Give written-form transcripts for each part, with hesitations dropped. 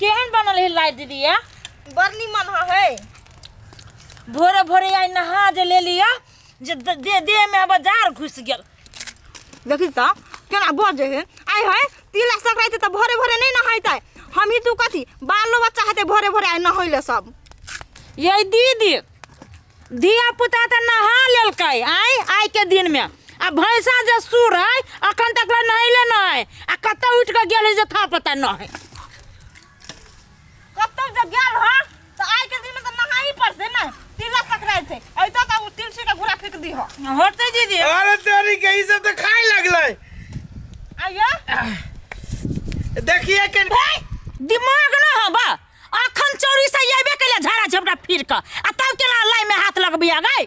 केहन बनल है लाई दीदी या? बड़ निमन है। भोरे भोरे आइ नहा जे ले लिया जे दे देह में अब जार घुस गेल। देखी तऽ केना बजै है। आइ है तिला संक्रांति तऽ भोरे भोरे नहीं नहाइतै, हम ही तू कथी बालो बच्चा हेतै भोरे भोरे आइ नहैले सब। ये दीदी धिया पुता तऽ नहा लेलकै आइ आइ के दिन में, आ भैंसा जे सूर है अखन तक ले नहैले नहीं, आ कतऽ उठि कऽ गेल है जे था पता नहीं। कतौ जे गेल ह तऽ आइ के दिन में तऽ नहाई पड़तै ने, तिला संक्रांति है अइतौ तऽ उ तुलसी के घूरा फेंक दीह। होतै दीदी। अरे तोरी के ई सब तऽ खाय लगलै। आइयो देखिए के दिमाग न हबा, अखन चोरी से अयबे केले झाड़ा झपटा फिर कऽ आ तब केना लाई में हाथ लगबिया गई।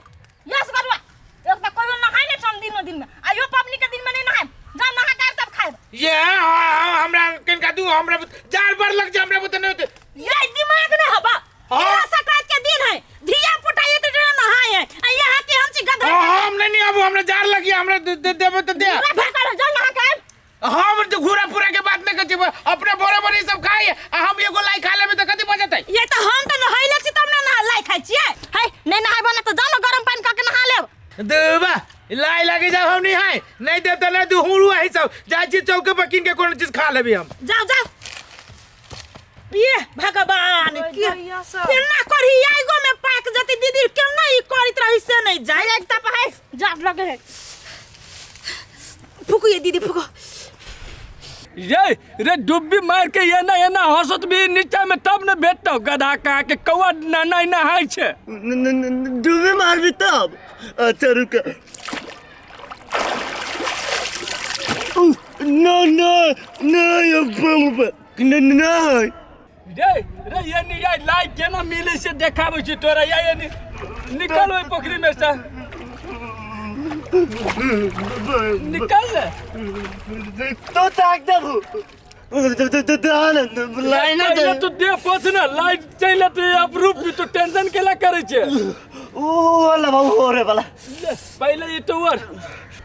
यस बरुआ एक तऽ कहियो नहाय नहि छम दिनो दिन में, आइयो पबनी के दिन में नहीं नहाय, जा नहा के आयब तब खायब। ये हाँ, हमरा किनका दू हमरा जार बर लग जा हमरा बुते नहीं होते। ये दिमाग न हबा, हाँ। तिला संक्रांति के दिन है, धिया पुता ये तो नहाय है, आ यहाँ के हम छी गधा। हाँ, हम नहीं आबू, हमरा जार लगिया, हमरा दे दे देबो तो दे। पूरा भेटल है, जा नहा के आयब। हम तो घूरा पूरा के बात नहीं करती, अपने बोरे बोरे सब खाई आ हम एगो लाई खा लेबे तो कथी बचतै। ये तो हम तो नहाइले छी तब ना नहा लाई खाइ छियै। है नहीं नहायबो ना तो जानो गरम पानी कऽ के नहा लेब। देबा लाई लगे जाओ हम नहीं है, नहीं देब तो नहीं दू हुरू है सब जाइ छी चौके पर कीन के कोनो चीज खा लेबी हम। जाओ जाओ। ये भगवान ओए के दैया सब। केना करही आइगो में पाक जति दीदी, केना ई करैत रही से नहीं जाय। एक तप है जात लगे है। फुकू ये दीदी फुकू। ये रे डुब्बी मार के ये ना ये ना हंसत भी नीचा में तब न भेटतो गधा कहा के कौआ ना ना ना हाय छे। डुब्बी मारबी तब। अच्छा रुक। ना ना ना ये बाप ना ना। रे रे ये नी ये लाइक केना मिले से देखाबै छी तोरा, ये ये नी निकल ओइ पोखरी में से निकल ले। तो ताक देबू। लाइन पहिले तू दे पोछ ना लाइट चलि एतै अब रूप भी तू टेंशन केला करै छे। ओ वाला बाबू हो रे वाला। ले, पहिले ई तो और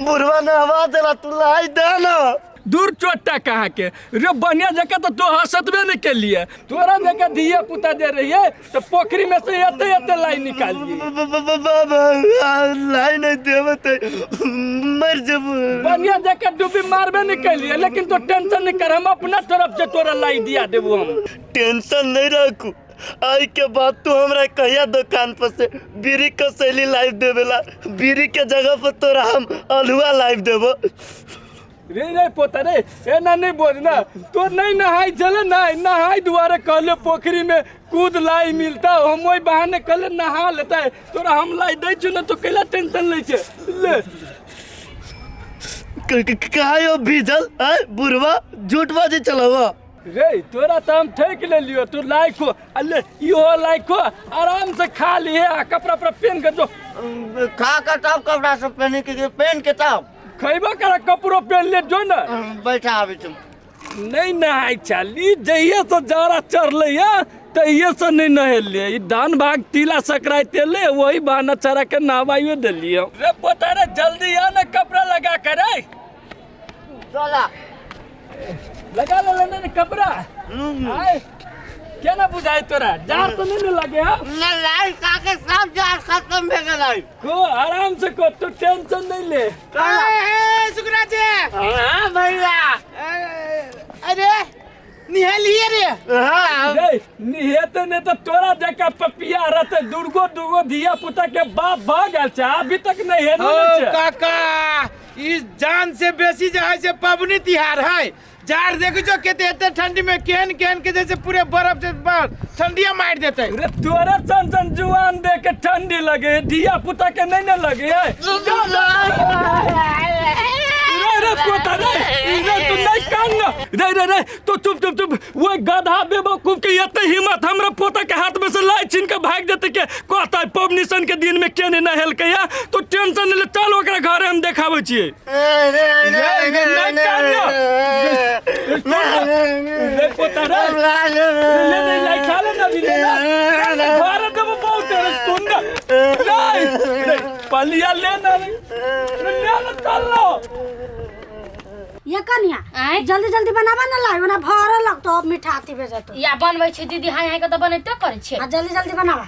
बुढ़वा ना आवाज देला तू लाई दे ना। दूर चोटा कहाँ के रे बढ़िया जगह तो तू हंसतबे नहीं के लिए, तोरा जगह धिया पुता दे रही है तो पोखरी में से एते एते लाई निकालिए। लाई नहीं देबे ते मर जब। बढ़िया जगह डूबी मारबे नहीं के लिए, लेकिन तो टेंशन नहीं कर, हम अपना तरफ से तोरा लाई दिया देबू हम। टेंशन नहीं रखू, आई के बाद तू हमरा कहिया दुकान पर से बीड़ी के सैली लाइव देवेला, बीड़ी के जगह पर तोरा हम अलुआ लाइव देबो। रे रे पोता रे एना नहीं बोल ना, तो नहीं नहाई चले ना नहाई दुआरे कहले पोखरी में कूद लाई मिलता, हम वही बहाने कहले नहा लेता है, तोरा हम लाई दै छु ना तो कैला टेंशन लै छे। ले काहे भीजल आय बुढ़वा झूठ बाजे चलावा। रे तोरा तो हम ठेक ले लियो, तू लाई खो अले इहो लाई खो आराम से खा लिए आ कपड़ा पर पहन के जो खा के तब कपड़ा सब पहन के पहन के तब खैबा करा कपड़ो पहन ले जो ना। बैठा आबे तुम। नहीं नहाय चली जहिया से जाड़ा चढ़ले है तहिए से नहीं नहेलिए, ई धान भाग तिला सकराते ले वही बहाना चढ़ा के नहवाइयो देलिए। रे पोता रे जल्दी आ ना कपड़ा लगा कर रे। चला लगा ले लेने ने कपड़ा। आए केना बुझाई तोरा जार तो नहीं ने लगे हाँ? ना लाई खा के सब जार खत्म भे गेलै। को आराम से को तू टेंशन नहीं ले। ए सुखराज जी। हां भैया। अरे निहलिए रे। हां। रे निहेते ने तो तोरा जका पपिया रहते दुर्गो दुर्गो धिया पुता के बाप भाग गेल छै अभी तक नहीं हेलो ओ छै। काका इस जान से बेसी जे है से पबनी तिहार है, जार देखै छो केते एते ठंडी में केहन केहन के जैसे पूरे बर्फ से ठंडिया मार देते। रे तोरा सन सन जुआन दे के ठंडी लगे धिया पुता के नहीं न लगे है। रे रे पोता रे रे तू नहीं कान न रे रे रे तो चुप चुप चुप वो गधा बेवकूफ के एते हिम्मत हमरा पोता के हाथ में से लाई छीन के भाग देते के कहता पबनी सन के दिन में केने न हेलकै या तो टेंशन ले चल ओकरा घरे हम देखाबै छियै। रे रे नहीं कान न रे पोता रे ले ले लाई खा ले ना भी ले ना घर देबो बहुत रे सुन ना रे रे पलिया ले ना रे ले ना चल लो। ये कनिया आँय? जल्दी जल्दी बनाबा ना लाई ओना भरे लगतो अब मिठाती भेजतो। या बनबै छै दीदी, हाय हाय के तऽ बनैते करै छै। आ जल्दी जल्दी बनाबा।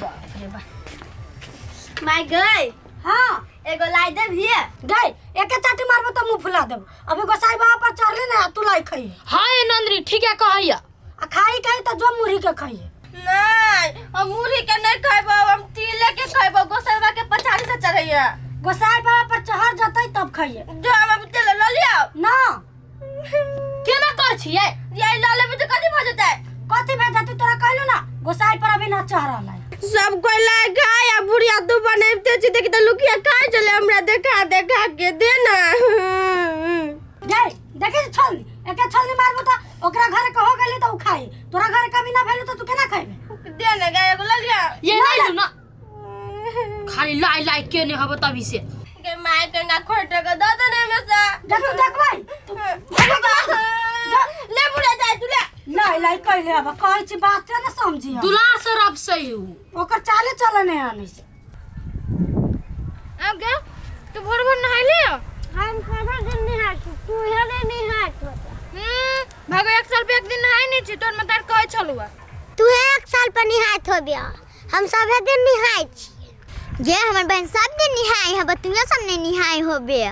बाप रे बाप। माय गई। हाँ। एगो लाई देबही? गई एके चाटी मारबो तो मुंह फुला देबो। अभी गोसाई बाबा पर चढ़ले ना तू लाई खाई। हाँ ये नंदनी ठीक है कहैया। आ खाई खाई तो जो मुरही के खाई। नहीं हम मुरही के नहीं खाइबो, हम तिले के खाइबो। गोसाई बाबा के पछाड़ी से चढ़ैया। गोसाई बाबा पर चढ़ जतई तब खाइए। जो हम अभी तेल ल लियो। ना केना कर छियै? ये ल लेबै तऽ कथी भऽ जेतै? कथी भऽ जेतै तोरा कहलु ना गोसाई पर अभी ना चढ़ रहल है। सब कोई लाय खाय आ बुढ़िया तू बनेबते छी, देखी तऽ लुकिया खाय छलै हमरा देखा देखा के दे ना। गई देखी छलनी एके छलनी मारबो त ओकरा घरे कहो गेली त उ खाई, तोरा घरे कभी ना भेलु त तू केना खाइबे? दे ना गाय एगो ल लियो। ये नहीं लू ना, खाली लाई लाई के नहीं हबो तभी से। के my के ना खोट के the they ने हमेशा। देखू देखबै तू ले बुढ़िया जाय तू ले। लाई लाई कहले अब कहै छी बात से ना समझी हम। दुलार से रब सही हूँ। ओकर चाले चले नहीं आने से। अब गे तू भोर भोर नहाय ले। हम सारा दिन नहाय छी, तू हेले नहाय छौ। भागो एक साल पे एक दिन नहाय नहीं छी, तोर मतार कहै छलुआ। तू एक साल पर नहायत होबिया, हम सब दिन नहाय छी। जे हमर बहन सब दिन नहाय हब, तू सब नहीं नहाय होबे।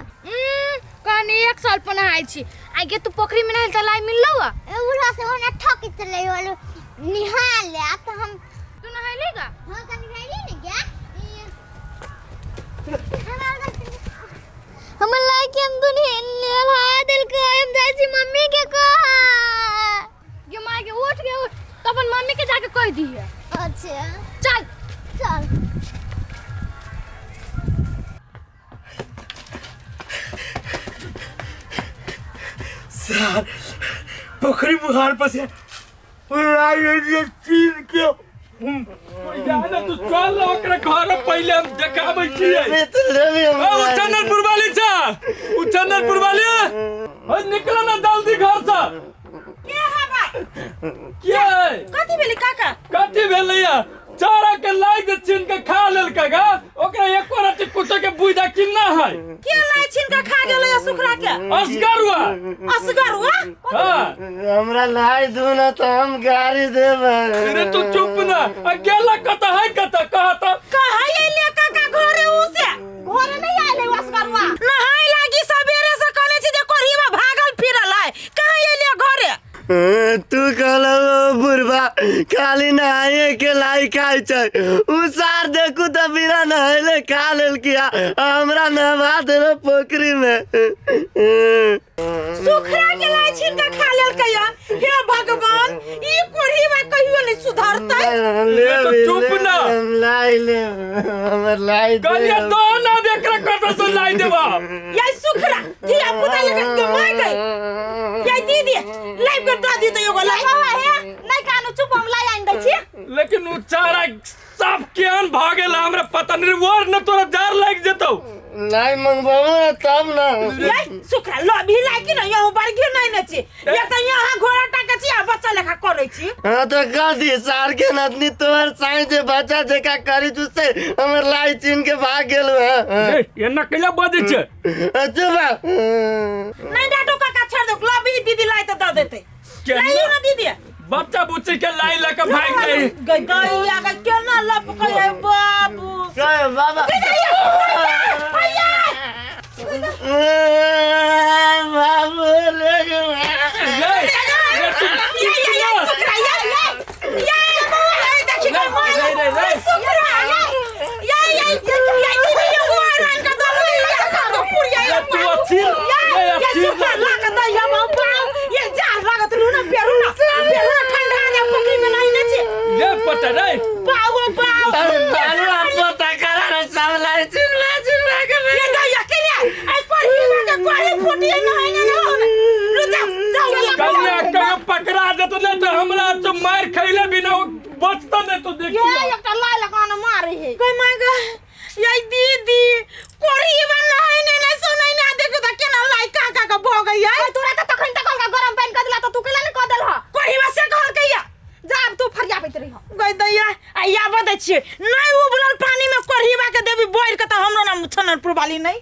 कहनी एक साल पर नहाय छी। आइ गे तू पोखरी में नहायल त लाई मिललौ आ? उड़ा से ओना ठक चले होलो निहा ले आ तो हम। तू नहाय लेगा? हां कनी नहायली ने गया। हमर लाई के हम दुनी नहा देलकै, हम जाइ छी मम्मी के कह। गे माय गे उठ गे उठ, तो अपन मम्मी के जाके कह दिहे। अच्छा चल चल। सर पोखरी मुहार पर से चीन के जाना तू चल ना ओकरा घर पहिले हम देखाबै छियै। ओ चंदनपुर वाली छा, उ चंदनपुर वाली ओ निकल ना जल्दी घर से। के हबा के है? कथी भेलै काका? कथी भेलैया? चारा के लाई दे छीन के खा लेलकै गा, ओकरा एको रति कुत्ते के बुझा किन्ना है। के लाई छीन के खा गेलै सुखरा के? असगर हुआ। असगर हुआ? हां हमरा लाई दू ना तो हम गाड़ी देबै। अरे तू चुप ना, आ गेला कत है कत कहत कहै ले काका घरे उ से घरे नहीं आइले असगर हुआ। नहाय लागी सबेरे से कहले छी जे कोढ़ीवा भागल फिरल है, कहाँ एले घरे? तू कहलौ बुढ़बा खाली नहाये के लाई खाइ छै, उ सार देखू तऽ बिना नहैले खा लेलकै आ हमरा नहबा देलो पोखरी में। सुखरा के लाई छीन के खा लेलकै। हे भगवान, ई कोढ़ीवा कहियो नहीं सुधरतै। ले तो चुप ना। लाई ले हमर लाई दे। कहिया दो ना एकरा कत से लाई देबा। या सुखरा धिया पुता लेके कमाय गई। या दीदी लाई के दऽ दी तऽ एगो लाई। हे नहीं कानू चुप, हम लाई आनि दै छी। लेकिन उ चारा साफ केहन भऽ गेल हमरा पता नहीं, वर न तोरा जार लागि जेतौ। लाई मंगबाबू ना तब ना। या सुखरा लभी लाई कि ना यहूँ बड़की नहीं ने छी, या तऽ यहाँ घोड़ा टाके छी आ बच्चा लेखा करै छी। हाँ तो कह दी सार के नतनी तोहर साई जे बच्चा जेका करी तुसे हमर लाई छीन के भाग गेल है। ए एना कैला बजै छै? अच्छा बा नहीं डाटो काका छोड़ दो, लभी दीदी लाई तऽ दऽ देतै। लाइयो ना दीदी बच्चा बुच्ची के लाई लके भाग गई। गई गई आ केना लपकै है बाबू। गए बाबा बाबू ले पकड़ा जेतो नहीं तो हमरा तो मार खैले बिना बचता नहीं तो देखियो। ये एकटा लाई लगा न मारे है। कोई मार गे ये दीदी कोरीवा नहीं ने नहीं सुनै ना देखो त केना लाई काका के भ गई है। तोरा त तखन तक हल्का गरम पानि क देला त तू केला ने क देलह? कोरीवा से कहल कहिया जा अब तू फरियाबैत रहिह। गई दैया आ याब दै छियै नहीं उबलल पानी में कोरीवा के देबी बोइर के त हमरो नाम छननपुर वाली नहीं।